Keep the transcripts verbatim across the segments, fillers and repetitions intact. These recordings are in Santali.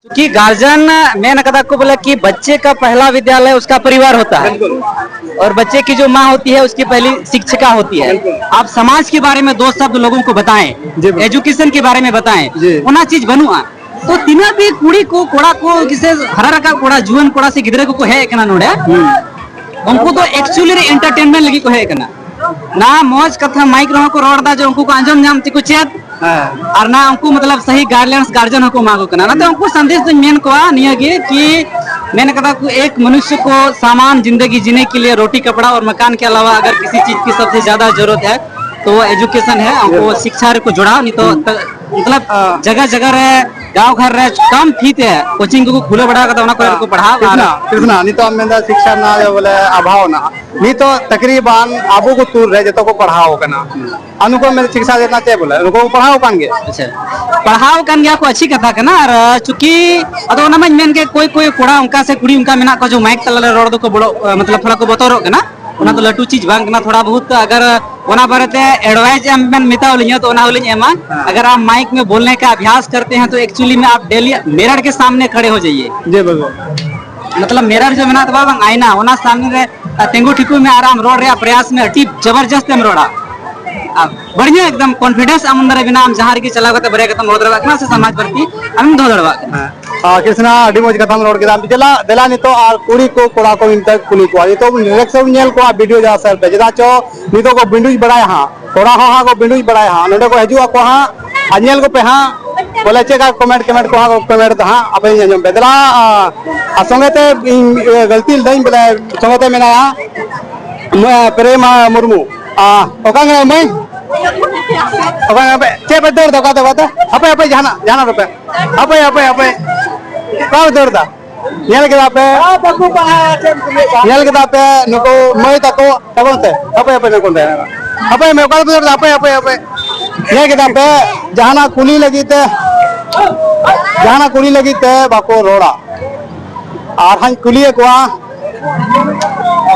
क्योंकि गार्जियन मेन कदा को बोला कि बच्चे का पहला विद्यालय उसका परिवार होता है। बिल्कुल। और बच्चे की जो माँ होती है, उसकी पहली शिक्षिका होती है। बिल्कुल। आप समाज के बारे में दो शब्द लोगों को बताएं, जी, बिल्कुल। एजुकेशन के बारे में बताएं, जी। ᱚᱱᱟ ᱪᱤᱡᱽ ᱵᱟᱹᱱᱩᱜᱼᱟ। ᱛᱚ ᱛᱤᱱᱟᱹᱜ ᱵᱤ ᱠᱩᱲᱤ ᱠᱚ, ᱠᱚᱲᱟ ᱠᱚ, ᱡᱮᱥᱮ ᱦᱟᱨᱟ ᱨᱟᱠᱟᱵ ᱠᱚᱲᱟ, ᱡᱩᱣᱟᱹᱱ ᱠᱚᱲᱟ ᱥᱮ ᱜᱤᱫᱽᱨᱟᱹ ᱠᱚᱠᱚ ᱦᱮᱡ ᱟᱠᱟᱱᱟ ᱱᱚᱰᱮ, ᱦᱩᱸ᱾ ᱩᱱᱠᱩ ᱫᱚ ᱮᱠᱪᱩᱭᱮᱞᱤ ᱨᱮ ᱮᱱᱴᱟᱨᱴᱮᱱᱢᱮᱱᱴ ᱞᱟᱹᱜᱤᱫ ᱠᱚ ᱦᱮᱡ ᱟᱠᱟᱱᱟ᱾ ᱱᱟ ᱢᱚᱡᱽ ᱠᱟᱛᱷᱟ ᱢᱟᱭᱤᱠ ᱨᱮᱦᱚᱸ ᱠᱚ ᱨᱚᱲ ᱮᱫᱟ ᱡᱮ ᱩᱱᱠᱩ ᱠᱚ ᱟᱸᱡᱚᱢ ᱧᱟᱢ ᱛᱮᱠᱚ ᱪᱮᱫ, ᱦᱮᱸ᱾ ᱟᱨ ᱱᱟ ᱩᱱᱠᱩ ᱢᱚᱛᱞᱚᱵ ᱥᱟᱦᱤ ᱜᱟᱭᱤᱰᱞᱟᱭᱤᱱᱥ ᱜᱟᱨᱡᱮᱱ ᱦᱚᱸᱠᱚ ᱮᱢᱟ ᱠᱚ ᱠᱟᱱᱟ᱾ ᱚᱱᱟᱛᱮ ᱩᱱᱠᱩ ᱥᱟᱸᱫᱮᱥ ᱫᱚᱧ ᱢᱮᱱ ᱠᱚᱣᱟ ᱱᱤᱭᱟᱹ ᱜᱮ ᱠᱤ ᱢᱮᱱ ᱠᱟᱫᱟ ᱠᱚ, ᱮᱠ ᱢᱚᱱᱩᱥᱭᱚ ᱠᱚ ᱥᱟᱢᱟᱱ ᱡᱤᱱᱫᱮᱜᱤ ᱡᱤᱱᱮ ᱠᱮ ᱞᱤᱭᱮ ᱨᱳᱴᱤ ᱠᱟᱯᱲᱟ ᱟᱨ ᱢᱟᱠᱟᱱ ᱠᱮ ᱟᱞᱟᱣᱟ ᱟᱜᱟᱨ ᱠᱤᱥᱤ ᱪᱤᱡᱽ ᱠᱤ ᱥᱚᱵᱥᱮ ᱡᱟᱫᱟ ᱡᱟᱨᱩᱨᱟᱛ ᱦᱟᱭ ᱛᱚ ᱣᱚ ᱮᱡᱩᱠᱮᱥᱚᱱ ᱦᱟᱭ, ᱩᱱᱠᱩ ᱦᱩᱸ᱾ ᱥᱤᱠᱪᱷᱟ ᱨᱮᱠᱚ ᱡᱚᱲᱟᱣ ᱱᱤᱛᱚᱜ ᱦᱩᱸ᱾ ᱛᱚ, ᱢᱚᱛᱞᱚᱵ, ᱦᱮᱸ᱾ ᱡᱟᱭᱜᱟ ᱡᱟᱭᱜᱟ ᱨᱮ ᱜᱟᱸᱣ ᱜᱷᱚᱨ ᱨᱮ ᱠᱚᱢ ᱯᱷᱤ ᱛᱮ ᱠᱳᱪᱤᱝ ᱠᱚᱠᱚ ᱠᱷᱩᱞᱟᱹᱣ ᱵᱟᱲᱟ ᱠᱟᱫᱟ, ᱚᱱᱟ ᱠᱚᱨᱮ ᱠᱚ ᱯᱟᱲᱦᱟᱣ ᱟᱨ ᱠᱨᱤᱥᱱᱟ, ᱠᱨᱤᱥᱱᱟ, ᱱᱤᱛᱚᱜ ᱮᱢ ᱢᱮᱱᱫᱟ ᱥᱤᱠᱪᱷᱟ ᱨᱮᱱᱟᱜ ᱵᱚᱞᱮ ᱚᱵᱷᱟᱵ ᱢᱮᱱᱟᱜᱼᱟ᱾ ᱱᱤᱛᱚᱜ ᱛᱟᱠᱨᱤᱵᱟᱱ ᱟᱵᱚ ᱠᱚ ᱥᱩᱨ ᱨᱮ ᱡᱚᱛᱚ ᱠᱚ ᱯᱟᱲᱦᱟᱣ ᱟᱠᱟᱱᱟ᱾ ᱟᱨ ᱱᱩᱠᱩ ᱢᱮᱱ ᱥᱤᱠᱥᱟ ᱡᱳᱡᱚᱱᱟ ᱪᱮᱫ ᱵᱚᱞᱮ? ᱱᱩᱠᱩ ᱠᱚ ᱯᱟᱲᱦᱟᱣ ᱟᱠᱟᱱ ᱜᱮᱭᱟ᱾ ᱟᱪᱪᱷᱟ, ᱯᱟᱲᱦᱟᱣ ᱟᱠᱟᱱ ᱜᱮᱭᱟ ᱠᱚ, ᱟᱪᱪᱷᱤ ᱠᱟᱛᱷᱟ ᱠᱟᱱᱟ᱾ ᱟᱨ, ᱟᱸ, ᱪᱩᱸᱠᱤ ᱟᱫᱚ ᱚᱱᱟ ᱢᱟᱧ ᱢᱮᱱ ᱠᱮᱫ, ᱠᱚᱭ ᱠᱚᱭ ᱠᱚᱲᱟ ᱚᱱᱠᱟ ᱥᱮ ᱠᱩᱲᱤ ᱚᱱᱠᱟ ᱢᱮᱱᱟᱜ ᱠᱚᱣᱟ ᱡᱮ ᱢᱟᱭᱤᱠ ᱛᱟᱞᱟᱨᱮ ᱨᱚᱲ ᱫᱚᱠᱚ ᱵᱚᱲᱚ, ᱟᱸ, ᱢᱚᱛᱞᱚᱵ ᱛᱷᱚᱲᱟ ᱠᱚ ᱵᱚᱛᱚᱨᱚᱜ ᱠᱟᱱᱟ᱾ ᱚᱱᱟ ᱫᱚ ᱞᱟᱹᱴᱩ ᱪᱤᱡᱽ ᱵᱟᱝ ᱠᱟᱱᱟ᱾ ᱛᱷᱚᱲᱟ ᱵᱚᱦᱩᱛ ᱟᱜᱟᱨ ᱚᱱᱟ ᱵᱟᱨᱮᱛᱮ ᱮᱰᱵᱷᱟᱭᱤᱥ ᱮᱢ ᱵᱮᱱ ᱢᱮᱛᱟᱣ ᱞᱤᱧᱟ ᱛᱚ ᱚᱱᱟ ᱦᱚᱸᱞᱤᱧ ᱮᱢᱟ᱾ ᱦᱮᱸ᱾ अगर आप माइक में बोलने का अभ्यास करते हैं तो एक्चुअली में आप डेली मिरर के सामने खड़े हो जाइए। जी बिल्कुल। मतलब मिरर जो ᱢᱮᱱᱟᱜ ᱛᱟᱵᱚᱱᱟ ᱵᱟᱝ, ᱟᱭᱱᱟ, ᱚᱱᱟ ᱥᱟᱢᱱᱮ ᱨᱮ, ᱟ, ᱛᱤᱸᱜᱩ ᱴᱷᱤᱠᱩᱜ ᱢᱮ ᱟᱨ ᱟᱢ ᱨᱚᱲ ᱨᱮᱭᱟᱜ ᱯᱨᱚᱭᱟᱥ ᱢᱮ, ᱟᱹᱰᱤ ᱡᱚᱵᱚᱨᱡᱚᱥᱛ ᱮᱢ ᱨᱚᱲᱟ᱾ ᱟᱨ ᱵᱟᱲᱤᱭᱟ ᱮᱠᱫᱚᱢ ᱠᱚᱱᱯᱷᱤᱰᱮᱱᱥ ᱟᱢ ᱚᱱᱫᱚᱨ ᱨᱮ ᱵᱮᱱᱟᱣ, ᱟᱢ ᱡᱟᱦᱟᱸ ᱨᱮᱜᱮ ᱪᱟᱞᱟᱣ ᱠᱟᱛᱮ ᱵᱟᱨᱭᱟ ᱠᱟᱛᱷᱟᱢ ᱨᱚᱲ ᱫᱟᱲᱮᱭᱟᱜ ᱠᱟᱱᱟ ᱥᱮ ᱥᱚᱢᱟᱡᱽ ᱯᱨᱚᱛᱤ ᱟᱢᱮᱢ ᱫᱚᱦᱚ ᱫᱟᱲᱮᱭᱟᱜ ᱠᱟᱱᱟ᱾ ᱦᱮᱸ᱾ ᱟᱨ ᱠᱨᱤᱥᱱᱟ, ᱟᱹᱰᱤ ᱢᱚᱡᱽ ᱠᱟᱛᱷᱟᱢ ᱨᱚᱲ ᱠᱮᱫᱟ᱾ ᱫᱮᱞᱟ, ᱫᱮᱞᱟ ᱱᱤᱛᱚᱜ ᱟᱨ ᱠᱩᱲᱤ ᱠᱚ, ᱠᱚᱲᱟ ᱠᱚ ᱱᱤᱛᱚᱜ ᱠᱩᱞᱤ ᱠᱚᱣᱟ᱾ ᱱᱤᱛᱚᱜ ᱰᱟᱭᱨᱮᱠᱴ ᱥᱮᱫ ᱧᱮᱞ ᱠᱚᱣᱟ ᱵᱷᱤᱰᱤᱭᱳ ᱡᱟᱦᱟᱸ ᱥᱮᱫ ᱯᱮ, ᱪᱮᱫᱟᱜ ᱪᱚ ᱱᱤᱛᱚᱜ ᱠᱚ ᱵᱤᱸᱰᱩᱡ ᱵᱟᱲᱟᱭᱟ ᱦᱟᱸᱜ, ᱠᱚᱲᱟ ᱦᱚᱸ ᱦᱟᱸᱜ ᱠᱚ ᱵᱤᱸᱰᱩᱡ ᱵᱟᱲᱟᱭᱟ ᱦᱟᱸᱜ, ᱱᱚᱸᱰᱮ ᱠᱚ ᱦᱤᱡᱩᱜ ᱟᱠᱚ ᱦᱟᱸᱜ ᱟᱨ ᱧᱮᱞ ᱠᱚᱯᱮ ᱦᱟᱸᱜ ᱵᱚᱞᱮ ᱪᱮᱫ ᱞᱮᱠᱟ ᱠᱚᱢᱮᱱᱴ, ᱠᱚᱢᱮᱱᱴ ᱠᱚ ᱦᱟᱸᱜ ᱠᱚ ᱠᱚᱢᱮᱱᱴ ᱫᱟ ᱦᱟᱸᱜ, ᱟᱯᱮ ᱟᱸᱡᱚᱢ ᱯᱮ᱾ ᱫᱮᱞᱟ, ᱟᱨ ᱥᱚᱸᱜᱮ ᱛᱮ ᱤᱧ, ᱤᱭᱟᱹ, ᱜᱟᱹᱞᱛᱤ ᱞᱮᱫᱟᱹᱧ ᱵᱚᱞᱮ, ᱥᱚᱸᱜᱮ ᱛᱮ ᱢᱮᱱᱟᱭᱟ ᱢᱟ-, ᱯᱨᱮᱢᱟ ᱢᱩᱨᱢᱩ᱾ ᱟᱨ ᱚᱠᱟ ᱠᱟᱱᱟᱭ ᱢᱟᱹᱭ? ᱚᱠᱟ ᱠᱟᱱᱟ ᱯᱮ? ᱪᱮᱫ ᱯᱮ ᱫᱟᱹᱲ ᱫᱟ? ᱚᱠᱟ ᱛᱮ, ᱚᱠᱟ ᱛᱮ? ᱦᱟᱯᱮ, ᱦᱟᱯᱮ, ᱡᱟᱦᱟᱱᱟᱜ, ᱡᱟᱦᱟᱱᱟᱜ ᱨᱚᱲ ᱯᱮ᱾ ᱦᱟᱯᱮ, ᱦᱟᱯᱮ, ᱦᱟᱯᱮ᱾ ᱚᱠᱟ ᱯᱮ ᱫᱟᱹᱲ ᱫᱟ? ᱧᱮᱞ ᱠᱮᱫᱟ ᱯᱮ? ᱧᱮᱞ ᱠᱮᱫᱟ ᱯᱮ ᱱᱩᱠᱩ ᱢᱟᱹᱭ ᱛᱟᱠᱚ? ᱛᱟᱵᱚᱱ ᱛᱮ? ᱦᱟᱯᱮ, ᱦᱟᱯᱮ, ᱱᱩᱠᱩ ᱚᱸᱰᱮ᱾ ᱦᱟᱯᱮ, ᱢᱮ, ᱚᱠᱟ ᱯᱮ ᱫᱟᱹᱲ ᱫᱟ? ᱦᱟᱯᱮ, ᱦᱟᱯᱮ, ᱦᱟᱯᱮ᱾ ᱧᱮᱞ ᱠᱮᱫᱟ ᱯᱮ? ᱡᱟᱦᱟᱱᱟᱜ ᱠᱩᱞᱤ ᱞᱟᱹᱜᱤᱫ ᱛᱮ, ᱡᱟᱦᱟᱱᱟᱜ ᱠᱩᱞᱤ ᱞᱟᱹᱜᱤᱫ ᱛᱮ ᱵᱟᱠᱚ ᱨᱚᱲᱟ᱾ ᱟᱨ ᱦᱟᱸᱧ ᱠᱩᱞᱤᱭᱮᱫ ᱠᱚᱣᱟ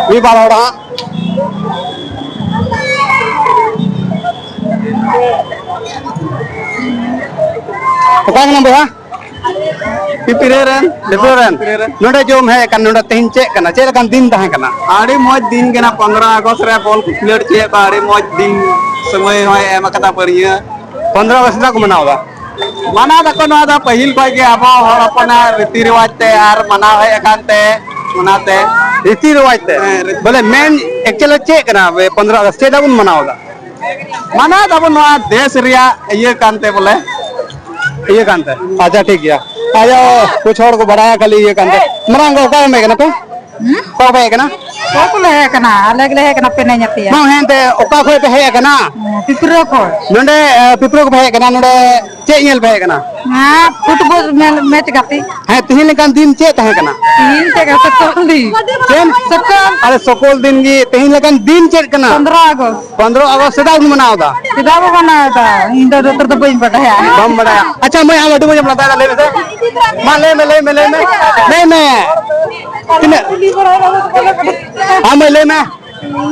ᱢᱤᱫ ᱵᱟᱨ ᱦᱚᱲ ᱦᱟᱸᱜ᱾ ᱚᱠᱟ ᱠᱟᱱᱟᱢ ᱵᱚᱭᱦᱟ? ᱯᱤᱯᱤᱨᱮ ᱨᱮᱱ᱾ ᱯᱤᱯᱤᱨᱮ ᱨᱮᱱ᱾ ᱯᱤᱯᱤᱨᱮ ᱨᱮᱱ᱾ ᱱᱚᱰᱮ ᱡᱚᱢ ᱦᱮᱡ ᱟᱠᱟᱱ, ᱱᱚᱰᱮ ᱛᱮᱦᱮᱧ ᱪᱮᱫ ᱠᱟᱱᱟ, ᱪᱮᱫ ᱞᱮᱠᱟᱱ ᱫᱤᱱ ᱛᱟᱦᱮᱸ ᱠᱟᱱᱟ? ᱟᱹᱰᱤ ᱢᱚᱡᱽ ᱫᱤᱱ ᱠᱟᱱᱟ, ᱯᱚᱱᱨᱚ ᱟᱜᱚᱥᱴ ᱨᱮ ᱵᱚᱞ ᱠᱚ ᱠᱷᱮᱞᱳᱰ ᱦᱚᱪᱚᱭᱮᱫ ᱠᱚᱣᱟ, ᱟᱹᱰᱤ ᱢᱚᱡᱽ ᱫᱤᱱ ᱥᱚᱢᱚᱭ ᱦᱚᱸᱭ ᱮᱢ ᱟᱠᱟᱫᱟ ᱵᱟᱹᱲᱤᱭᱟᱹ᱾ ᱯᱚᱱᱨᱚ ᱟᱜᱚᱥᱴ ᱪᱮᱫᱟᱜ ᱠᱚ ᱢᱟᱱᱟᱣ ᱮᱫᱟ? ᱢᱟᱱᱟᱣ ᱫᱟᱠᱚ ᱱᱚᱣᱟ ᱫᱚ ᱯᱟᱹᱦᱤᱞ ᱠᱷᱚᱡ ᱜᱮ ᱟᱵᱚ ᱦᱚᱲ ᱦᱚᱯᱚᱱᱟᱜ ᱨᱤᱛᱤ ᱨᱮᱣᱟᱡᱽ ᱛᱮ ᱟᱨ ᱢᱟᱱᱟᱣ ᱦᱮᱡ ᱟᱠᱟᱱ ᱛᱮ ᱚᱱᱟᱛᱮ᱾ ᱨᱤᱛᱤ ᱨᱮᱣᱟᱡᱽ ᱛᱮ? ᱦᱮᱸ, ᱨᱤᱛᱤ ᱵᱚᱞᱮ ᱢᱮᱱ ᱮᱠᱪᱩᱭᱮᱞᱤ ᱪᱮᱫ ᱠᱟᱱᱟ ᱯᱚᱱᱨᱚ ᱟᱜᱚᱥᱴ ᱪᱮᱫᱟᱜ ᱵᱚᱱ ᱢᱟᱱᱟᱣ ᱮᱫᱟ? ᱢᱟᱱᱟᱣ ᱫᱟᱵᱚᱱ ᱱᱚᱣᱟ ᱫᱮᱥ ᱨᱮᱭᱟᱜ ᱤᱭᱟᱹ ᱠᱟᱱᱛᱮ ᱵᱚᱞᱮ᱾ ᱤᱭᱟᱹ ᱠᱟᱱᱛᱮ᱾ ᱟᱪᱪᱷᱟ, ᱴᱷᱤᱠ ᱜᱮᱭᱟ᱾ ᱟᱭᱳ, ᱠᱩᱪ ᱦᱚᱲ ᱠᱚ ᱵᱟᱲᱟᱭᱟ ᱠᱷᱟᱹᱞᱤ ᱤᱭᱟᱹ ᱠᱟᱱᱛᱮ᱾ ᱢᱟᱨᱟᱝ ᱜᱚ, ᱚᱠᱟ ᱠᱷᱚᱱ ᱦᱮᱡ ᱠᱟᱱᱟ ᱯᱮ? ᱦᱩᱸ? ᱚᱠᱟ ᱠᱷᱚᱱ ᱦᱮᱡ ᱠᱟᱱᱟ? ᱚᱠᱚᱭ ᱠᱚ ᱞᱮ ᱦᱮᱡ ᱠᱟᱱᱟ? ᱟᱞᱮ ᱜᱮᱞᱮ ᱦᱮᱡ ᱠᱟᱱᱟ ᱯᱮᱱᱮᱧ ᱟᱯᱮᱭᱟ᱾ ᱵᱟᱝ, ᱦᱮᱸ, ᱮᱱᱛᱮ ᱚᱠᱟ ᱠᱷᱚᱱ ᱯᱮ ᱦᱮᱡ ᱠᱟᱱᱟ? ᱦᱮᱸ, ᱯᱤᱯᱨᱟᱹ ᱠᱷᱚᱱ᱾ ᱱᱚᱰᱮ, ᱮ, ᱯᱤᱯᱨᱟᱹ ᱠᱚ ᱯᱮ ᱦᱮᱡ ᱠᱟᱱᱟ, ᱱᱚᱰᱮ ᱪᱮᱫ ᱧᱮᱞ ᱯᱮ ᱦᱮᱡ ᱠᱟᱱᱟ? ᱦᱮᱸ, ᱯᱷᱩᱴᱵᱚᱞ ᱢᱮᱞ-, ᱢᱮᱪ ᱜᱟᱛᱮ᱾ ᱦᱮᱸ, ᱛᱮᱦᱮᱧ ᱞᱮᱠᱟᱱ ᱫᱤᱱ ᱪᱮᱫ ᱛᱟᱦᱮᱸ ᱠᱟᱱᱟ? ᱛᱮᱦᱮᱧ ᱛᱮᱜᱮ ᱥᱟᱠᱟᱢ ᱫᱤᱱ᱾ ᱪᱮᱫ? ᱥᱟᱠᱟᱢ᱾ ᱟᱨᱮ, ᱥᱚᱠᱚᱞ ᱫᱤᱱ ᱜᱮ, ᱛᱮᱦᱮᱧ ᱞᱮᱠᱟᱱ ᱫᱤᱱ ᱪᱮᱫ ᱠᱟᱱᱟ? ᱯᱚᱱᱨᱚ ᱟᱜᱚᱥᱴ᱾ ᱯᱚᱱᱨᱚ ᱟᱜᱚᱥᱴ ᱪᱮᱫᱟᱜ ᱵᱚᱱ ᱢᱟᱱᱟᱣ ᱮᱫᱟ? ᱪᱮᱫᱟᱜ ᱵᱚ ᱢᱟᱱᱟᱣ ᱮᱫᱟ? ᱤᱧ ᱫᱚ ᱡᱚᱛᱚ ᱫᱚ ᱵᱟᱹᱧ ᱵᱟᱰᱟᱭᱟ᱾ ᱵᱟᱢ ᱵᱟᱰᱟᱭᱟ? ᱟᱪᱪᱷᱟ ᱢᱟᱹᱭ, ᱟᱢ ᱟᱹᱰᱤ ᱢᱚᱡᱽ ᱮᱢ ᱞᱟᱸᱫᱟᱭᱮᱫᱟ, ᱞᱟᱹᱭ ᱢᱮᱥᱮ᱾ ᱢᱟ ᱞᱟᱹᱭ ᱢᱮ, ᱞᱟᱹᱭ ᱢᱮ, ᱞᱟᱹᱭ ᱢᱮ᱾ ᱞᱟᱹᱭ ᱢᱮ᱾ ᱛᱤᱱᱟᱹᱜ? ᱟᱢ ᱢᱟᱹᱭ ᱞᱟᱹᱭ ᱢᱮ᱾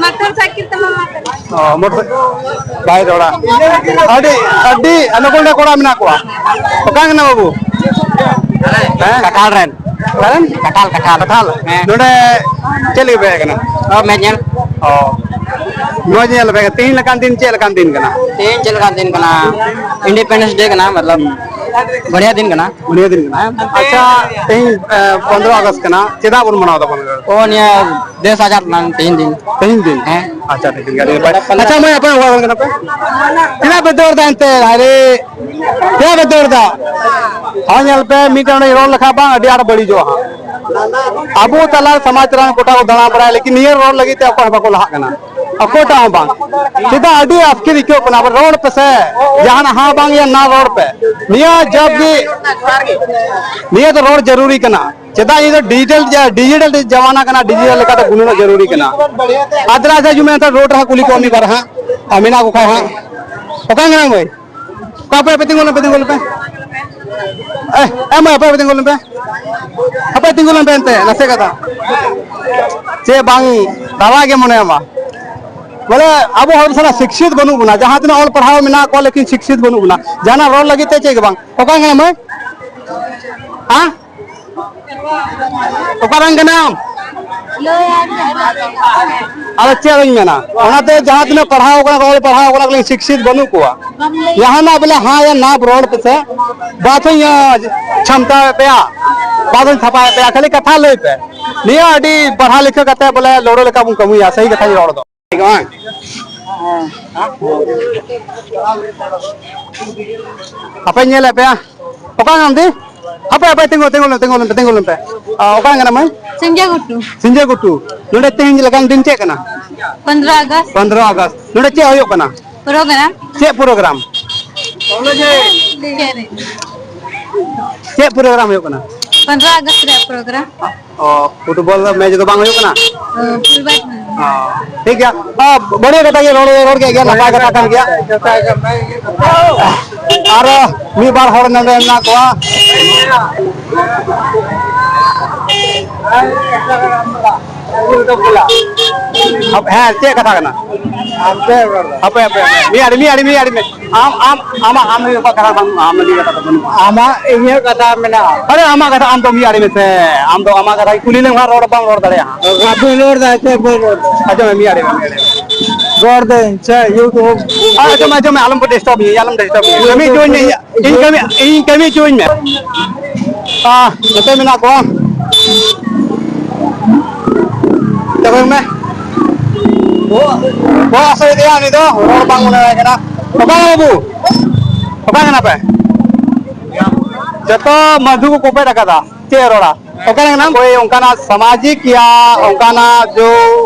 ᱢᱚᱴᱚᱨ ᱥᱟᱭᱠᱮᱞ ᱛᱮ ᱢᱟᱢᱟ ᱠᱟᱱᱟ᱾ ᱚ, ᱢᱚᱴᱚᱨ ᱥᱟᱭᱠᱮᱞ᱾ ᱵᱟᱭ ᱨᱚᱲᱟ᱾ ᱟᱹᱰᱤ, ᱟᱹᱰᱤ ᱱᱚᱜᱼᱚ ᱱᱚᱰᱮ ᱠᱚᱲᱟ ᱢᱮᱱᱟᱜ ᱠᱚᱣᱟ᱾ ᱚᱠᱟ ᱠᱟᱱᱟ ᱵᱟᱹᱵᱩ? ᱦᱮᱸ? ᱠᱟᱴᱷᱟᱞ ᱨᱮᱱ᱾ ᱚᱠᱟ ᱨᱮᱱ? ᱠᱟᱴᱷᱟᱞ, ᱠᱟᱴᱷᱟᱞ᱾ ᱠᱟᱴᱷᱟᱞ? ᱦᱮᱸ᱾ ᱱᱚᱰᱮ ᱪᱮᱫ ᱞᱟᱹᱜᱤᱫ ᱯᱮ ᱦᱮᱡ ᱟᱠᱟᱱᱟ? ᱚ, ᱢᱮᱪ ᱧᱮᱞ᱾ ᱚ᱾ ᱢᱚᱡᱽ ᱧᱮᱞ ᱯᱮ᱾ ᱛᱮᱦᱮᱧ ᱞᱮᱠᱟᱱ ᱫᱤᱱ ᱪᱮᱫ ᱞᱮᱠᱟᱱ ᱫᱤᱱ ᱠᱟᱱᱟ? ᱛᱮᱦᱮᱧ ᱪᱮᱫ ᱞᱮᱠᱟᱱ ᱫᱤᱱ ᱠᱟᱱᱟ? Independence Day ᱠᱟᱱᱟ, ᱢᱚᱛᱞᱚᱵ, ᱵᱟᱲᱤᱭᱟ ᱫᱤᱱ ᱠᱟᱱᱟ᱾ ᱵᱟᱲᱤᱭᱟ ᱫᱤᱱ ᱠᱟᱱᱟ᱾ ᱟᱪᱪᱷᱟ, ᱛᱮᱦᱮᱧ, ᱮ, ᱯᱚᱱᱨᱚ ᱟᱜᱚᱥᱴ ᱠᱟᱱᱟ, ᱪᱮᱫᱟᱜ ᱵᱚᱱ ᱢᱟᱱᱟᱣ ᱫᱟᱵᱚᱱ? ᱚ, ᱱᱤᱭᱟᱹ ᱫᱮᱥ ᱟᱡᱟᱫ ᱞᱮᱱᱟ ᱛᱮᱦᱮᱧ ᱫᱤᱱ᱾ ᱛᱮᱦᱮᱧ ᱫᱤᱱ? ᱦᱮᱸ᱾ ᱟᱪᱪᱷᱟ, ᱴᱷᱤᱠ ᱜᱮᱭᱟ, ᱟᱹᱰᱤ ᱱᱟᱯᱟᱭ᱾ ᱟᱪᱪᱷᱟ, ᱢᱟᱹᱭ, ᱟᱯᱮ ᱚᱠᱟ ᱠᱷᱚᱱ ᱠᱟᱱᱟ ᱯᱮ? ᱪᱮᱫᱟᱜ ᱯᱮ ᱫᱟᱹᱲ ᱫᱟ ᱮᱱᱛᱮ? ᱟᱨᱮ, ᱪᱮᱫᱟᱜ ᱯᱮ ᱫᱟᱹᱲ ᱫᱟ? ᱦᱚᱸ, ᱧᱮᱞ ᱯᱮ, ᱢᱤᱫᱴᱮᱱ ᱚᱸᱰᱮ ᱨᱚᱲ ᱞᱮᱠᱷᱟᱱ ᱵᱟᱝ, ᱟᱹᱰᱤ ᱟᱸᱴ ᱵᱟᱹᱲᱤᱡᱚᱜᱼᱟ ᱦᱟᱸᱜ᱾ ᱟᱵᱚ ᱛᱟᱞᱟ ᱥᱚᱢᱟᱡᱽ ᱨᱮᱱ ᱜᱚᱴᱟ ᱠᱚ ᱫᱟᱬᱟ ᱵᱟᱲᱟᱭᱟ, ᱞᱮᱠᱤᱱ ᱱᱤᱭᱟᱹ ᱨᱚᱲ ᱞᱟᱹᱜᱤᱫ ᱛᱮ ᱚᱠᱚᱭ ᱦᱚᱸ ᱵᱟᱠᱚ ᱞᱟᱦᱟᱜ ᱠᱟᱱᱟ, ᱚᱠᱚᱭᱴᱟᱜ ᱦᱚᱸ ᱵᱟᱝ᱾ ᱪᱮᱫᱟᱜ ᱟᱹᱰᱤ ᱟᱥᱠᱮᱛ ᱟᱹᱭᱠᱟᱹᱜ ᱠᱟᱱᱟ? ᱟᱵᱚ ᱨᱚᱲ ᱯᱮᱥᱮ, ᱡᱟᱦᱟᱱᱟᱜ ᱦᱟᱸ ᱵᱟᱝ ᱭᱟ ᱱᱟ ᱨᱚᱲ ᱯᱮ᱾ ᱱᱤᱭᱟᱹ ᱡᱟᱵ ᱜᱮ, ᱱᱤᱭᱟᱹ ᱫᱚ ᱨᱚᱲ ᱡᱟᱹᱨᱩᱨᱤ ᱠᱟᱱᱟ᱾ ᱪᱮᱫᱟᱜ ᱤᱧ ᱫᱚ digital ᱡᱟ-, digital ᱡᱟᱢᱟᱱᱟ ᱠᱟᱱᱟ, digital ᱞᱮᱠᱟᱛᱮ ᱜᱩᱱᱟᱹᱱᱚᱜ ᱡᱟᱹᱨᱩᱨᱤ ᱠᱟᱱᱟ᱾ ᱟᱫᱽᱨᱟ ᱥᱮ ᱡᱩᱢᱮ ᱮᱱᱛᱮ road ᱨᱮᱦᱚᱸ ᱠᱩᱞᱤ ᱠᱚᱣᱟ ᱢᱤᱫ ᱵᱟᱨ ᱦᱟᱸᱜ, ᱟᱨ ᱢᱮᱱᱟᱜ ᱠᱚ ᱠᱷᱟᱡ ᱦᱟᱸᱜ᱾ ᱚᱠᱟ ᱠᱟᱱᱟ ᱢᱟᱹᱭ? ᱚᱠᱟ ᱯᱮ, ᱯᱮ ᱛᱤᱸᱜᱩ ᱞᱮᱱ, ᱯᱮ ᱛᱤᱸᱜᱩ ᱞᱮᱱ ᱯᱮ᱾ ᱮ, ᱮ ᱢᱟᱹᱭ, ᱟᱯᱮ ᱯᱮ ᱛᱤᱸᱜᱩ ᱞᱮᱱ ᱯᱮ᱾ ᱟᱯᱮ ᱛᱤᱸᱜᱩ ᱞᱮᱱ ᱯᱮ ᱮᱱᱛᱮ, ᱱᱟᱥᱮ ᱠᱟᱛᱷᱟ᱾ ᱪᱮᱫ ᱵᱟᱝ ᱫᱟᱣᱟ ᱜᱮ ᱢᱚᱱᱮ ᱟᱢᱟ? ᱵᱚᱞᱮ ᱟᱵᱚ ᱦᱚᱲ ᱥᱟᱞᱟᱜ ᱥᱤᱠᱥᱤᱛ ᱵᱟᱹᱱᱩᱜ ᱵᱚᱱᱟ, ᱡᱟᱦᱟᱸ ᱛᱤᱱᱟᱹᱜ ᱚᱞ ᱯᱟᱲᱦᱟᱣ ᱢᱮᱱᱟᱜ ᱠᱚᱣᱟ, ᱞᱮᱠᱤᱱ ᱥᱤᱠᱥᱤᱛ ᱵᱟᱹᱱᱩᱜ ᱵᱚᱱᱟ᱾ ᱡᱟᱦᱟᱱᱟᱜ ᱨᱚᱲ ᱞᱟᱹᱜᱤᱫ ᱛᱮ ᱪᱮᱫ ᱜᱮ ᱵᱟᱝ᱾ ᱚᱠᱟ ᱠᱟᱱᱟ ᱢᱟᱹᱭ? ᱦᱮᱸ? ᱚᱠᱟᱨᱮᱱ ᱠᱟᱱᱟᱢ? ᱟᱫᱚ ᱪᱮᱫ ᱤᱧ ᱢᱮᱱᱟ, ᱚᱱᱟᱛᱮ ᱡᱟᱦᱟᱸ ᱛᱤᱱᱟᱹᱜ ᱯᱟᱲᱦᱟᱣ ᱠᱟᱱᱟ ᱠᱚ, ᱚᱞ ᱯᱟᱲᱦᱟᱣ ᱠᱟᱱᱟ ᱠᱚ, ᱥᱤᱠᱥᱤᱛ ᱵᱟᱹᱱᱩᱜ ᱠᱚᱣᱟ᱾ ᱡᱟᱦᱟᱱᱟᱜ ᱵᱚᱞᱮ ᱦᱟᱸ ᱭᱟ ᱱᱟ ᱨᱚᱲ ᱯᱮᱥᱮ, ᱵᱟᱫᱷᱚᱧ ᱪᱷᱟᱢᱴᱟᱣᱮᱫ ᱯᱮᱭᱟ, ᱵᱟᱫᱷᱚᱧ ᱛᱷᱟᱯᱟᱭᱮᱫ ᱯᱮᱭᱟ, ᱠᱷᱟᱹᱞᱤ ᱠᱟᱛᱷᱟ ᱞᱟᱹᱭ ᱯᱮ᱾ ᱱᱤᱭᱟᱹ ᱟᱹᱰᱤ ᱯᱟᱲᱦᱟᱣ ᱞᱮᱠᱷᱟ ᱠᱟᱛᱮ ᱵᱚᱞᱮ ᱞᱚᱲᱚ ᱞᱮᱠᱟ ᱵᱚᱱ ᱠᱟᱹᱢᱤᱭᱟ, ᱥᱟᱹᱦᱤ ᱠᱟᱛᱷᱟᱧ ᱨᱚᱲ ᱫᱚ᱾ ᱵᱟᱝ? ᱦᱟᱯᱮᱧ ᱧᱮᱞᱮᱫ ᱯᱮᱭᱟ᱾ ᱚᱠᱟ ᱠᱟᱱᱟᱢ ᱫᱤ? ᱦᱟᱯᱮ, ᱦᱟᱯᱮ, ᱛᱤᱸᱜᱩ, ᱛᱤᱸᱜᱩ ᱞᱮᱢ, ᱛᱤᱸᱜᱩ ᱞᱮᱢ, ᱛᱤᱸᱜᱩ ᱞᱮᱢ ᱯᱮ᱾ ᱚ, ᱚᱠᱟ ᱠᱟᱱᱟᱢ ᱢᱟᱹᱭ? ᱥᱤᱸᱡᱟᱹ ᱜᱷᱩᱴᱩ᱾ ᱥᱤᱸᱡᱟᱹ ᱜᱷᱩᱴᱩ᱾ ᱱᱚᱰᱮ ᱛᱮᱦᱮᱧ ᱞᱮᱠᱟᱱ ᱫᱤᱱ ᱪᱮᱫ ᱠᱟᱱᱟ? ᱯᱚᱱᱫᱽᱨᱚ ᱟᱜᱚᱥᱴ᱾ ᱯᱚᱱᱫᱽᱨᱚ ᱟᱜᱚᱥᱴ᱾ ᱱᱚᱰᱮ ᱪᱮᱫ ᱦᱩᱭᱩᱜ ᱠᱟᱱᱟ? ᱯᱨᱳᱜᱨᱟᱢ᱾ ᱪᱮᱫ ᱯᱨᱳᱜᱨᱟᱢ? ᱪᱮᱫ ᱨᱮ? ᱪᱮᱫ ᱯᱨᱳᱜᱨᱟᱢ ᱦᱩᱭᱩᱜ ᱠᱟᱱᱟ? ᱯᱚᱱᱫᱽᱨᱚ ᱟᱜᱚᱥᱴ ᱨᱮᱭᱟᱜ ᱯᱨᱳᱜᱨᱟᱢ᱾ ᱚ, ᱯᱷᱩᱴᱵᱚᱞ ᱢᱮᱪ ᱫᱚ ᱵᱟᱝ ᱦᱩᱭᱩᱜ ᱠᱟᱱᱟ? ᱚ, ᱯᱷᱩᱴᱵᱚᱞ ᱢᱮᱪ᱾ ᱚ, ᱴᱷᱤᱠ ᱜᱮᱭᱟ᱾ ᱚ, ᱵᱟᱹᱲᱤᱡ ᱠᱟᱛᱷᱟ ᱜᱮ ᱨᱚᱲ, ᱨᱚᱲ ᱠᱮᱫ ᱜᱮᱭᱟ, ᱱᱟᱯᱟᱭ ᱠᱟᱛᱷᱟ ᱠᱟᱱ ᱜᱮᱭᱟ᱾ ᱟᱨ ᱢᱤᱫ ᱵᱟᱨ ᱦᱚᱲ ᱱᱚᱰᱮ ᱢᱮᱱᱟᱜ ᱠᱚᱣᱟ᱾ ᱦᱮᱸ, ᱪᱮᱫ ᱠᱟᱛᱷᱟ ᱠᱟᱱᱟ? ᱦᱟᱯᱮ, ᱦᱟᱯᱮ, ᱦᱟᱯᱮ, ᱢᱤᱫ ᱟᱲᱮ, ᱢᱤᱫ ᱟᱲᱮ, ᱢᱤᱫ ᱟᱲᱮ ᱢᱮ᱾ ᱟᱢ, ᱟᱢ, ᱟᱢᱟᱜ, ᱟᱢ ᱞᱟᱹᱜᱤᱫ ᱚᱠᱟ ᱠᱟᱛᱷᱟ ᱵᱟᱹᱱᱩᱜᱼᱟ, ᱟᱢ ᱞᱟᱹᱜᱤᱫ ᱠᱟᱛᱷᱟ ᱵᱟᱹᱱᱩᱜᱼᱟ᱾ ᱟᱢᱟᱜ, ᱤᱧᱟᱹᱜ ᱠᱟᱛᱷᱟ ᱢᱮᱱᱟᱜᱼᱟ᱾ ᱟᱨᱮ, ᱟᱢᱟᱜ ᱠᱟᱛᱷᱟ, ᱟᱢ ᱫᱚ ᱢᱤᱫ ᱟᱲᱮ ᱢᱮᱥᱮ᱾ ᱟᱢ ᱫᱚ ᱟᱢᱟᱜ ᱠᱟᱛᱷᱟ ᱠᱩᱞᱤ ᱞᱮᱢ ᱠᱷᱟᱱ ᱨᱚᱲ ᱵᱟᱢ ᱨᱚᱲ ᱫᱟᱲᱮᱭᱟᱜᱼᱟ᱾ ᱵᱟᱵᱤᱱ ᱨᱚᱲ ᱫᱟ, ᱪᱮᱫ ᱵᱤᱱ ᱨᱚᱲ ᱫᱟ? ᱟᱸᱡᱚᱢ ᱢᱮ, ᱢᱤᱫ ᱟᱲᱮ ᱢᱮ, ᱢᱤᱫ ᱟᱲᱮ ᱢᱮ᱾ ᱨᱚᱲ ᱫᱟᱹᱧ, ᱪᱮᱫ YouTube? ᱟᱸᱡᱚᱢ ᱢᱮ, ᱟᱸᱡᱚᱢ ᱢᱮ, ᱟᱞᱚᱢ ᱠᱚ disturb ᱤᱧᱟ, ᱟᱞᱚᱢ disturb ᱤᱧᱟ᱾ ᱠᱟᱹᱢᱤ ᱦᱚᱪᱚᱣᱟᱹᱧ ᱢᱮ, ᱤᱧ ᱠᱟᱹᱢᱤ, ᱤᱧ ᱠᱟᱹᱢᱤ ᱦᱚᱪᱚᱣᱟᱹᱧ ᱢᱮ᱾ ᱟᱦ, ᱱᱚᱛᱮ ᱢᱮᱱᱟᱜ ᱠᱚᱣᱟ᱾ ᱪᱟᱵᱟᱭ ᱢᱮ᱾ ᱵᱚᱦᱚᱜ ᱦᱟᱹᱥᱩᱭᱮᱫᱮᱭᱟ ᱩᱱᱤ ᱫᱚ, ᱨᱚᱲ ᱵᱟᱝ ᱢᱚᱱᱮ ᱟᱭ ᱠᱟᱱᱟ᱾ ᱚᱠᱟ ᱠᱟᱱᱟ ᱵᱟᱹᱵᱩ? ᱚᱠᱟ ᱠᱟᱱᱟ ᱯᱮ? ᱡᱚᱛᱚ ᱢᱟᱹᱫᱷᱩ ᱠᱚ ᱠᱚᱯᱮᱫ ᱟᱠᱟᱫᱟ᱾ ᱪᱮᱫ ᱮ ᱨᱚᱲᱟ? ᱚᱠᱟ ᱨᱮ ᱢᱮᱱᱟᱢ? ᱠᱳᱭ ᱚᱱᱠᱟᱱᱟᱜ ᱥᱟᱢᱟᱡᱤᱠ ᱭᱟ ᱚᱱᱠᱟᱱᱟᱜ ᱡᱚ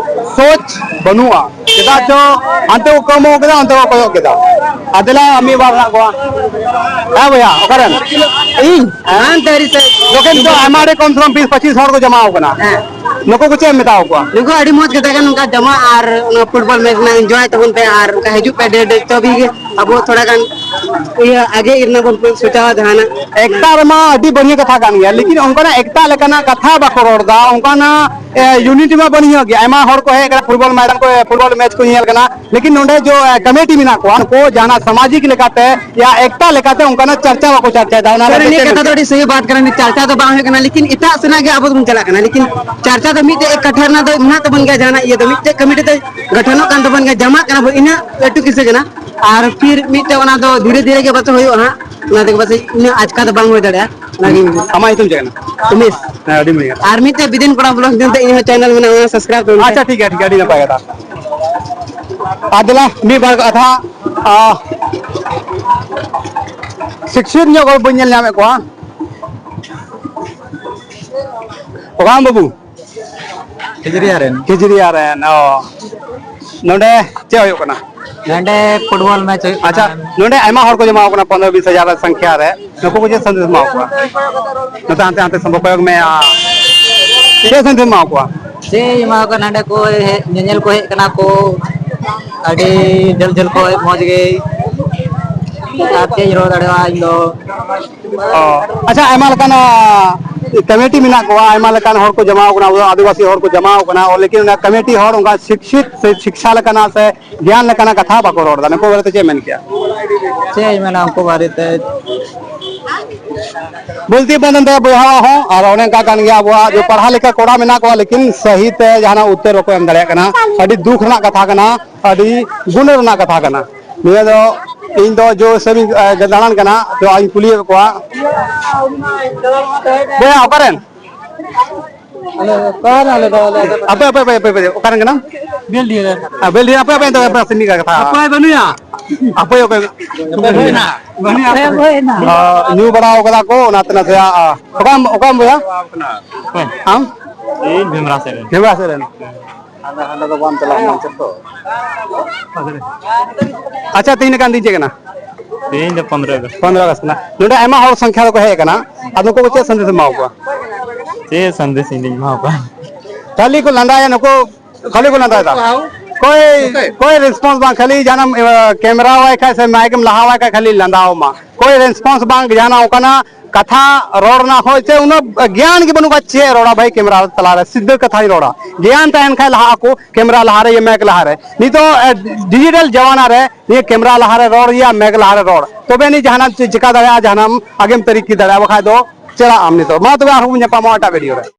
ᱥᱳᱪ ᱵᱟᱹᱱᱩᱜᱼᱟ᱾ ᱪᱮᱫᱟᱜ ᱪᱚ ᱦᱟᱱᱛᱮ ᱠᱚ ᱠᱟᱹᱢᱟᱹᱣ ᱠᱮᱫᱟ, ᱚᱱᱛᱮ ᱠᱚ ᱠᱚᱭᱚᱜ ᱠᱮᱫᱟ᱾ ᱟᱫᱮᱞᱟ ᱢᱤᱫ ᱵᱟᱨ ᱢᱮᱱᱟᱜ ᱠᱚᱣᱟ᱾ ᱦᱮᱸ ᱵᱚᱭᱦᱟ, ᱚᱠᱟᱨᱮᱱ? ᱤᱧ? ᱦᱮᱸ? ᱦᱟᱱᱛᱮ ᱟᱹᱰᱤ ᱥᱟᱺᱜᱤᱧ᱾ ᱱᱚᱰᱮ ᱫᱚ ᱟᱭᱢᱟ ᱟᱹᱰᱤ ᱠᱚᱢ ᱥᱮ ᱠᱚᱢ ᱵᱤᱥ ᱯᱚᱸᱪᱤᱥ ᱦᱚᱲ ᱠᱚ ᱡᱚᱢᱟ ᱟᱠᱟᱱᱟ᱾ ᱦᱮᱸ᱾ ᱱᱩᱠᱩ ᱠᱚ ᱪᱮᱫ ᱮᱢ ᱢᱮᱛᱟ ᱠᱚᱣᱟ? ᱱᱩᱠᱩ ᱟᱹᱰᱤ ᱢᱚᱡᱽ ᱠᱟᱛᱷᱟ ᱠᱟᱱᱟ, ᱱᱚᱝᱠᱟ ᱡᱚᱢᱟ ᱟᱨ ᱚᱱᱟ ᱯᱷᱩᱴᱵᱚᱞ ᱢᱮᱪ ᱨᱮᱱᱟᱜ enjoy ᱛᱟᱵᱚᱱ ᱯᱮ ᱟᱨ ᱚᱱᱠᱟ ᱦᱤᱡᱩᱜ ᱯᱮ ᱰᱷᱮᱨ ᱰᱷᱮᱨ, ᱛᱚᱵᱮ ᱜᱮ ᱟᱵᱚ ᱛᱷᱚᱲᱟ ᱜᱟᱱ ᱤᱭᱟᱹ ᱟᱜᱮ ᱤᱨᱱᱟ ᱵᱚᱱ ᱥᱚᱪᱟᱣᱟ ᱡᱟᱦᱟᱱᱟᱜ᱾ ᱮᱠᱛᱟ ᱨᱮᱢᱟ ᱟᱹᱰᱤ ᱵᱟᱹᱲᱤᱡ ᱠᱟᱛᱷᱟ ᱠᱟᱱ ᱜᱮᱭᱟ, ᱞᱮᱠᱤᱱ ᱚᱱᱠᱟᱱᱟᱜ ᱮᱠᱛᱟ ᱞᱮᱠᱟ ᱚᱱᱠᱟᱱᱟᱜ ᱠᱟᱛᱷᱟ ᱵᱟᱠᱚ ᱨᱚᱲ ᱮᱫᱟ, ᱚᱱᱠᱟᱱᱟᱜ ᱮ, ᱭᱩᱱᱤᱴᱤ ᱢᱟ ᱵᱟᱹᱱᱩᱜ ᱜᱮ᱾ ᱟᱭᱢᱟ ᱦᱚᱲ ᱠᱚ ᱦᱮᱡ ᱟᱠᱟᱱᱟ, ᱯᱷᱩᱴᱵᱚᱞ ᱢᱚᱭᱫᱟᱱ ᱠᱚ, ᱯᱷᱩᱴᱵᱚᱞ ᱢᱮᱪ ᱠᱚ ᱧᱮᱞ ᱠᱟᱱᱟ, ᱞᱮᱠᱤᱱ ᱱᱚᱰᱮ ᱡᱚ, ᱮ, ᱠᱚᱢᱤᱴᱤ ᱢᱮᱱᱟᱜ ᱠᱚᱣᱟ, ᱩᱱᱠᱩ ᱡᱟᱦᱟᱱᱟᱜ ᱥᱟᱢᱟᱡᱤᱠ ᱞᱮᱠᱟᱛᱮ ᱭᱟ ᱮᱠᱛᱟ ᱞᱮᱠᱟᱛᱮ ᱚᱱᱠᱟᱱᱟᱜ ᱪᱟᱨᱪᱟ ᱵᱟᱠᱚ ᱪᱟᱨᱪᱟᱭᱮᱫᱟ᱾ ᱚᱱᱟ ᱥᱟᱨ, ᱵᱟᱵᱚᱛ ᱱᱤᱭᱟᱹ ᱪᱮᱫ ᱠᱟᱛᱷᱟ ᱫᱚ ᱢᱮᱱ ᱟᱹᱰᱤ ᱥᱟᱹᱦᱤ ᱵᱟᱛ ᱠᱟᱱᱟ, ᱪᱟᱨᱪᱟ ᱫᱚ ᱵᱟᱝ ᱦᱩᱭᱩᱜ ᱠᱟᱱᱟ, ᱞᱮᱠᱤᱱ ᱮᱴᱟᱜ ᱥᱮᱱᱟᱜ ᱜᱮ ᱟᱵᱚ ᱫᱚᱵᱚᱱ ᱪᱟᱞᱟᱜ ᱠᱟᱱᱟ, ᱞᱮᱠᱤᱱ ᱪᱟᱨᱪᱟ ᱫᱚ ᱢᱤᱫᱴᱮᱡ ᱮᱠᱟᱴᱷᱟ ᱨᱮᱱᱟᱜ ᱫᱚ ᱢᱮᱱᱟᱜ ᱛᱟᱵᱚᱱ ᱜᱮᱭᱟ, ᱡᱟᱦᱟᱱᱟᱜ ᱤᱭᱟᱹ ᱫᱚ ᱢᱤᱫᱴᱮᱡ ᱠᱚᱢᱤᱴᱤ ᱫᱚ ᱜᱚᱴᱷᱚᱱᱚᱜ ᱠᱟᱱ ᱛᱟᱵᱚᱱ ᱜᱮᱭᱟ, ᱡᱟᱢᱟᱜ ᱠᱟᱱᱟ ᱵᱚᱱ, ᱤᱱᱟᱹ ᱞᱟᱹᱴᱩ ᱠᱤᱥᱟᱹ ᱠᱟᱱᱟ᱾ ᱟᱨ ᱯᱷᱤᱨ ᱢᱤᱫᱴᱮᱡ ᱚᱱᱟ ᱫᱚ ᱫᱷᱤᱨᱮ ᱫᱷᱤᱨᱮ ᱜᱮ ᱯᱟᱥᱮ ᱦᱩᱭᱩᱜᱼᱟ ᱦᱟᱸᱜ, ᱚᱱᱟ ᱛᱮᱜᱮ ᱯᱟᱥᱮ ᱤᱱᱟᱹᱜ ᱟᱪᱠᱟ ᱫᱚ ᱵᱟᱝ ᱦᱩᱭ ᱫᱟᱲᱮᱭᱟᱜᱼᱟ, ᱚᱱᱟᱜᱤᱧ ᱢᱮᱱᱫᱟ᱾ ᱟᱢᱟᱜ ᱧᱩᱛᱩᱢ ᱪᱮᱫ ᱠᱟᱱᱟ? ᱩᱢᱮᱥ᱾ ᱦᱮᱸ, ᱟᱹᱰᱤ ᱢᱚᱡᱽ ᱠᱟᱛᱷᱟ᱾ ᱟᱨ ᱢᱤᱫᱴᱮᱡ ᱵᱤᱫᱤᱱ ᱠᱚᱲᱟ ᱵᱞᱚᱜ ᱧᱩᱛᱩᱢ ᱛᱮ ᱤᱧ ᱦᱚᱸ ᱪᱮᱱᱮᱞ ᱢᱮᱱᱟᱜᱼᱟ, ᱚᱱᱟ ᱥᱟᱵᱥᱠᱨᱟᱭᱤᱵ ᱛᱟᱵᱚᱱ ᱯᱮ᱾ ᱟᱪᱪᱷᱟ, ᱴᱷᱤᱠ ᱜᱮᱭᱟ, ᱴᱷᱤᱠ ᱜᱮᱭᱟ, ᱟᱹᱰᱤ ᱱᱟᱯᱟᱭ ᱠᱟᱛᱷᱟ᱾ ᱟᱨ ᱫᱮᱞᱟ ᱢᱤᱫ ᱵᱟᱨ ᱠᱟᱛᱷᱟ, ᱟ, ᱥᱤᱠᱥᱤᱛ ᱧᱚᱜ ᱦᱚᱲ ᱵᱟᱹᱧ ᱧᱮᱞ ᱧᱟᱢᱮᱫ ᱠᱚᱣᱟ᱾ ᱚᱠᱟᱢ ᱵᱟᱹᱵᱩ? ᱠᱷᱤᱡᱽᱨᱤᱭᱟ ᱨᱮᱱ᱾ ᱠᱷᱤᱡᱽᱨᱤᱭᱟ ᱨᱮᱱ, ᱚ᱾ ᱱᱚᱰᱮ ᱪᱮᱫ ᱦᱩᱭᱩᱜ ᱠᱟᱱᱟ? ᱱᱚᱰᱮ ᱯᱷᱩᱴᱵᱚᱞ ᱢᱮᱪ ᱦᱩᱭᱩᱜ ᱠᱟᱱᱟ᱾ ᱟᱪᱪᱷᱟ, ᱱᱚᱰᱮ ᱟᱭᱢᱟ ᱦᱚᱲ ᱠᱚ ᱡᱚᱢᱟᱣ ᱠᱟᱱᱟ, ᱯᱚᱱᱨᱚ ᱵᱤᱥ ᱦᱟᱡᱟᱨ ᱥᱚᱝᱠᱷᱭᱟ ᱨᱮ᱾ ᱱᱩᱠᱩ ᱠᱚ ᱪᱮᱫ ᱥᱟᱸᱫᱮᱥ ᱮᱢᱟ ᱠᱚᱣᱟ? ᱱᱚᱛᱮ ᱦᱟᱱᱛᱮ, ᱦᱟᱱᱛᱮ ᱥᱚᱢᱵᱷᱚᱵ ᱠᱚᱭᱚᱜ ᱢᱮ, ᱟ, ᱪᱮᱫ ᱥᱟᱸᱫᱮᱥ ᱮᱢᱟ ᱠᱚᱣᱟ? ᱪᱮᱫ ᱮᱢᱟ ᱠᱚᱣᱟ, ᱱᱚᱰᱮ ᱠᱚ ᱦᱮᱡ, ᱧᱮᱧᱮᱞ ᱠᱚ ᱦᱮᱡ ᱠᱟᱱᱟ ᱠᱚ, ᱟᱹᱰᱤ ᱡᱷᱟᱹᱞ ᱡᱷᱟᱹᱞ ᱠᱷᱚᱱ, ᱢᱚᱡᱽ ᱜᱮ᱾ ᱟᱨ ᱪᱮᱫ ᱤᱧ ᱨᱚᱲ ᱫᱟᱲᱮᱭᱟᱜᱼᱟ ᱤᱧ ᱫᱚ? ᱚ, ᱟᱪᱪᱷᱟ, ᱟᱭᱢᱟ ᱞᱮᱠᱟᱱ, ᱟ, ᱠᱚᱢᱤᱴᱤ ᱢᱮᱱᱟᱜ ᱠᱚᱣᱟ, ᱟᱭᱢᱟ ᱞᱮᱠᱟᱱ ᱦᱚᱲ ᱠᱚ ᱡᱚᱢᱟᱣ ᱠᱟᱱᱟ, ᱟᱵᱚ ᱟᱹᱫᱤᱵᱟᱹᱥᱤ ᱦᱚᱲ ᱠᱚ ᱡᱚᱢᱟᱣ ᱠᱟᱱᱟ, ᱚ, ᱞᱮᱠᱤᱱ ᱚᱱᱟ ᱠᱚᱢᱤᱴᱤ ᱦᱚᱲ ᱚᱱᱠᱟ ᱥᱤᱠᱥᱤᱛ ᱥᱮ ᱥᱤᱠᱥᱟ ᱞᱮᱠᱟᱱᱟᱜ ᱥᱮ ᱜᱮᱭᱟᱱ ᱞᱮᱠᱟᱱᱟᱜ ᱠᱟᱛᱷᱟ ᱵᱟᱠᱚ ᱨᱚᱲ ᱮᱫᱟ᱾ ᱱᱩᱠᱩ ᱵᱟᱨᱮᱛᱮ ᱪᱮᱫ ᱮᱢ ᱢᱮᱱ ᱠᱮᱭᱟ? ᱪᱮᱫ ᱤᱧ ᱢᱮᱱᱟ ᱩᱱᱠᱩ ᱵᱟᱨᱮᱛᱮ? ᱵᱚᱞᱛᱤ ᱵᱟᱝ ᱫᱚ ᱵᱚᱭᱦᱟ ᱦᱚᱸ, ᱟᱨ ᱚᱱᱮ ᱚᱱᱠᱟ ᱠᱟᱱ ᱜᱮᱭᱟ, ᱟᱵᱚᱣᱟᱜ ᱡᱮ ᱯᱟᱲᱦᱟᱣ ᱞᱮᱠᱟ ᱠᱚᱲᱟ ᱢᱮᱱᱟᱜ ᱠᱚᱣᱟ, ᱞᱮᱠᱤᱱ ᱥᱟᱹᱦᱤ ᱛᱮ ᱡᱟᱦᱟᱱᱟᱜ ᱩᱛᱛᱚᱨ ᱵᱟᱠᱚ ᱮᱢ ᱫᱟᱲᱮᱭᱟᱜ ᱠᱟᱱᱟ᱾ ᱟᱹᱰᱤ ᱫᱩᱠ ᱨᱮᱱᱟᱜ ᱠᱟᱛᱷᱟ ᱠᱟᱱᱟ, ᱟᱹᱰᱤ ᱜᱩᱱᱟᱹ ᱨᱮᱱᱟᱜ ᱠᱟᱛᱷᱟ ᱠᱟᱱᱟ᱾ ᱱᱤᱭᱟᱹ ᱫᱚ ᱤᱧ ᱫᱚ ᱡᱳᱨ ᱥᱟᱹᱨᱤᱧ, ᱮ, ᱫᱟᱬᱟᱱ ᱠᱟᱱᱟ, ᱛᱚ ᱟᱧ ᱠᱩᱞᱤᱭᱮᱫ ᱠᱚᱣᱟ, ᱵᱚᱭᱦᱟ, ᱚᱠᱟᱨᱮᱱ? ᱟᱞᱮ ᱚᱠᱟᱨᱮ? ᱟᱞᱮ ᱫᱚ, ᱟᱞᱮ ᱫᱚ ᱟᱯᱮ, ᱟᱯᱮ, ᱟᱯᱮ, ᱟᱯᱮ, ᱟᱯᱮ, ᱚᱠᱟᱨᱮᱱ ᱠᱟᱱᱟᱢ? ᱵᱮᱞᱰᱤᱦᱟᱹ ᱨᱮ᱾ ᱟ, ᱵᱮᱞᱰᱤᱦᱟᱹ, ᱟᱯᱮ, ᱟᱯᱮ, ᱟᱯᱮ, ᱟᱯᱮ, ᱢᱤᱫ ᱠᱟᱛᱷᱟ᱾ ᱚᱠᱚᱭ ᱵᱟᱹᱱᱩᱭᱟ? ᱟᱯᱮ, ᱚᱠᱚᱭ? ᱵᱟᱹᱱᱩᱭᱟ᱾ ᱟ, ᱧᱩ ᱵᱟᱲᱟ ᱠᱟᱫᱟ ᱠᱚ, ᱚᱱᱟᱛᱮ ᱱᱟᱥᱮᱭᱟᱜ, ᱟ, ᱚᱠᱟᱢ, ᱚᱠᱟᱢ ᱵᱚᱭᱦᱟ? ᱚᱠᱚᱭ? ᱟᱢ? ᱤᱧ ᱵᱷᱤᱢᱨᱟ ᱥᱮᱫ ᱨᱮᱱ᱾ ᱵᱷᱤᱢᱨᱟ ᱥᱮᱫ ᱨᱮᱱ᱾ ᱟᱪᱪᱷᱟ, ᱛᱮᱦᱮᱧ ᱞᱮᱠᱟᱱ ᱫᱤᱱ ᱪᱮᱫ ᱠᱟᱱᱟ? ᱛᱮᱦᱮᱧ ᱫᱚ ᱯᱚᱱᱨᱚ ᱟᱜᱚᱥᱴ᱾ ᱯᱚᱱᱨᱚ ᱟᱜᱚᱥᱴ ᱠᱟᱱᱟ᱾ ᱱᱚᱰᱮ ᱟᱭᱢᱟ ᱦᱚᱲ ᱥᱚᱝᱠᱷᱟ ᱫᱚᱠᱚ ᱦᱮᱡ ᱟᱠᱟᱱᱟ᱾ ᱟᱫᱚ ᱱᱩᱠᱩ ᱠᱚ ᱪᱮᱫ ᱥᱟᱸᱫᱮᱥ ᱮᱢᱟ ᱠᱚᱣᱟ? ᱪᱮᱫ ᱥᱟᱸᱫᱮᱥ ᱤᱧ ᱫᱩᱧ ᱮᱢᱟ ᱠᱚᱣᱟ? ᱠᱷᱟᱹᱞᱤ ᱠᱚ ᱞᱟᱸᱫᱟᱭᱟ ᱱᱩᱠᱩ, ᱠᱷᱟᱹᱞᱤ ᱠᱚ ᱞᱟᱸᱫᱟᱭᱮᱫᱟ᱾ ᱠᱚᱭ, ᱠᱚᱭ ᱨᱮᱥᱯᱚᱱᱥ ᱵᱟᱝ, ᱠᱷᱟᱹᱞᱤ ᱡᱟᱦᱟᱱᱟᱜ ᱮᱢ, ᱮ, ᱠᱮᱢᱮᱨᱟ ᱣᱟᱭ ᱠᱷᱟᱡ ᱥᱮ ᱢᱟᱭᱤᱠ ᱮᱢ ᱞᱟᱦᱟ ᱣᱟᱭ ᱠᱷᱟᱡ ᱠᱷᱟᱹᱞᱤ ᱞᱟᱸᱫᱟᱣ ᱟᱢᱟ᱾ ᱠᱚᱭ ᱨᱮᱥᱯᱚᱱᱥ ᱵᱟᱝ, ᱡᱟᱦᱟᱱᱟᱜ ᱚᱱᱠᱟᱱᱟᱜ ᱠᱟᱛᱷᱟ ᱨᱚᱲ ᱨᱮᱱᱟᱜ ᱦᱚᱸ ᱪᱮ ᱩᱱᱟᱹᱜ ᱜᱮᱭᱟᱱ ᱜᱮ ᱵᱟᱹᱱᱩᱜ ᱠᱚᱣᱟ᱾ ᱪᱮᱫ ᱨᱚᱲᱟ ᱵᱷᱟᱹᱭ ᱠᱮᱢᱮᱨᱟ ᱛᱟᱞᱟᱨᱮ? ᱥᱤᱫᱷᱟᱹ ᱠᱟᱛᱷᱟᱧ ᱨᱚᱲᱟ, ᱜᱮᱭᱟᱱ ᱛᱟᱦᱮᱱ ᱠᱷᱟᱱ ᱞᱟᱦᱟᱜ ᱟᱠᱚ ᱠᱮᱢᱮᱨᱟ ᱞᱟᱦᱟᱨᱮ, ᱤᱭᱟᱹ ᱢᱟᱭᱤᱠ ᱞᱟᱦᱟᱨᱮ᱾ ᱱᱤᱛᱚᱜ ᱰᱤᱡᱤᱴᱟᱞ ᱡᱟᱢᱟᱱᱟ ᱨᱮ ᱱᱤᱭᱟᱹ ᱠᱮᱢᱮᱨᱟ ᱞᱟᱦᱟᱨᱮ ᱨᱚᱲ ᱨᱮᱭᱟᱜ, ᱢᱟᱭᱤᱠ ᱞᱟᱦᱟᱨᱮ ᱨᱚᱲ, ᱛᱚᱵᱮ ᱟᱹᱱᱤᱡ ᱡᱟᱦᱟᱱᱟᱜ ᱪᱤᱠᱟ ᱫᱟᱲᱮᱭᱟᱜᱼᱟ, ᱡᱟᱦᱟᱱᱟᱜ ᱟᱜᱮᱢ ᱛᱟᱹᱨᱤᱠᱷ ᱫᱟᱲᱮᱭᱟᱜᱼᱟ, ᱵᱟᱠᱷᱟᱡ ᱫᱚ ᱪᱮᱫᱟᱜ ᱟᱢ ᱱᱤᱛᱚᱜ? ᱢᱟ ᱛᱚᱵᱮ ᱟᱨᱦᱚᱸ ᱵᱚᱱ ᱧᱟᱯᱟᱢᱟ ᱮᱴᱟᱜ ᱵᱷᱤᱰᱤᱭᱳ ᱨᱮ᱾